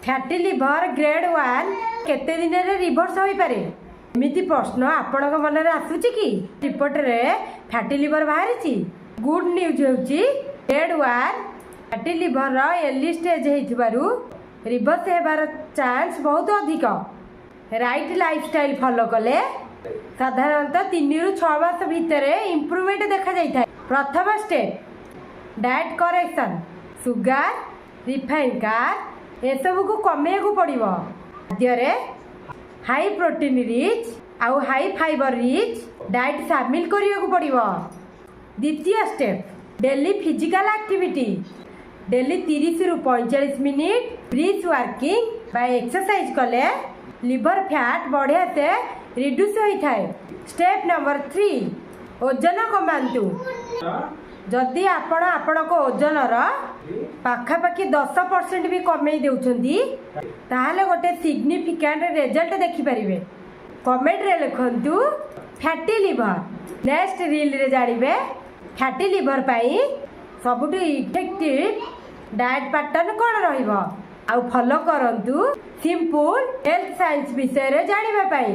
Fatty liver grade 1 କେତେ ଦିନରେ reverse ହୋଇପାରେ? ଏମିତି ପ୍ରଶ୍ନ ଆପଣଙ୍କ ମନରେ ଆସୁଛି କି? ରିପୋର୍ଟରେ ଫ୍ୟାଟି ଲିଭର ବାହାରିଛି। ଗୁଡ୍ ନ୍ୟୁଜ୍ ହେଉଛି, ଗ୍ରେଡ୍ 1 ଫ୍ୟାଟି ଲିଭରର ଏର୍ଲି ଷ୍ଟେଜ୍ ହେଇଥିବାରୁ ରିଭର୍ସ ହେବାର ଚାନ୍ସ ବହୁତ ଅଧିକ। ରାଇଟ୍ ଲାଇଫଷ୍ଟାଇଲ୍ ଫଲୋ କଲେ ସାଧାରଣତଃ 3ରୁ 6 ମାସ ଭିତରେ ଇମ୍ପ୍ରୁଭମେଣ୍ଟ ଦେଖାଯାଇଥାଏ। ପ୍ରଥମ step, diet correction. Sugar, refine carb ଏସବୁକୁ କମେଇବାକୁ ପଡ଼ିବ। ଖାଦ୍ୟରେ ହାଇ ପ୍ରୋଟିନ୍ ରିଚ୍ ଆଉ ହାଇ ଫାଇବର ରିଚ୍ ଡାଏଟ୍ ସାମିଲ କରିବାକୁ ପଡ଼ିବ। ଦ୍ୱିତୀୟ step, daily physical activity. Daily 30ରୁ 45 minute brisk walking ବା ଏକ୍ସରସାଇଜ କଲେ ଲିଭର ଫ୍ୟାଟ୍ ବଢ଼ିଆ ସେ ରିଡ୍ୟୁସ୍ ହୋଇଥାଏ। ଷ୍ଟେପ୍ ନମ୍ବର 3, ଓଜନ କମାନ୍ତୁ। ଯଦି ଆପଣ ଆପଣଙ୍କ ଓଜନର ପାଖାପାଖି 10% ବି କମେଇ ଦେଉଛନ୍ତି, ତାହେଲେ ଗୋଟେ ସିଗ୍ନିଫିକାଣ୍ଟ ରେଜଲ୍ଟ ଦେଖିପାରିବେ। କମେଣ୍ଟରେ ଲେଖନ୍ତୁ ଫ୍ୟାଟି ଲିଭର। ନେକ୍ସଟ ରିଲ୍ରେ ଜାଣିବେ ଫ୍ୟାଟି ଲିଭର ପାଇଁ ସବୁଠୁ ଇଫେକ୍ଟିଭ ଡାଏଟ୍ ପାଟର୍ନ କ'ଣ ରହିବ। ଆଉ ଫଲୋ କରନ୍ତୁ ସିମ୍ପୁଲ ହେଲ୍ଥ ସାଇନ୍ସ ବିଷୟରେ ଜାଣିବା ପାଇଁ।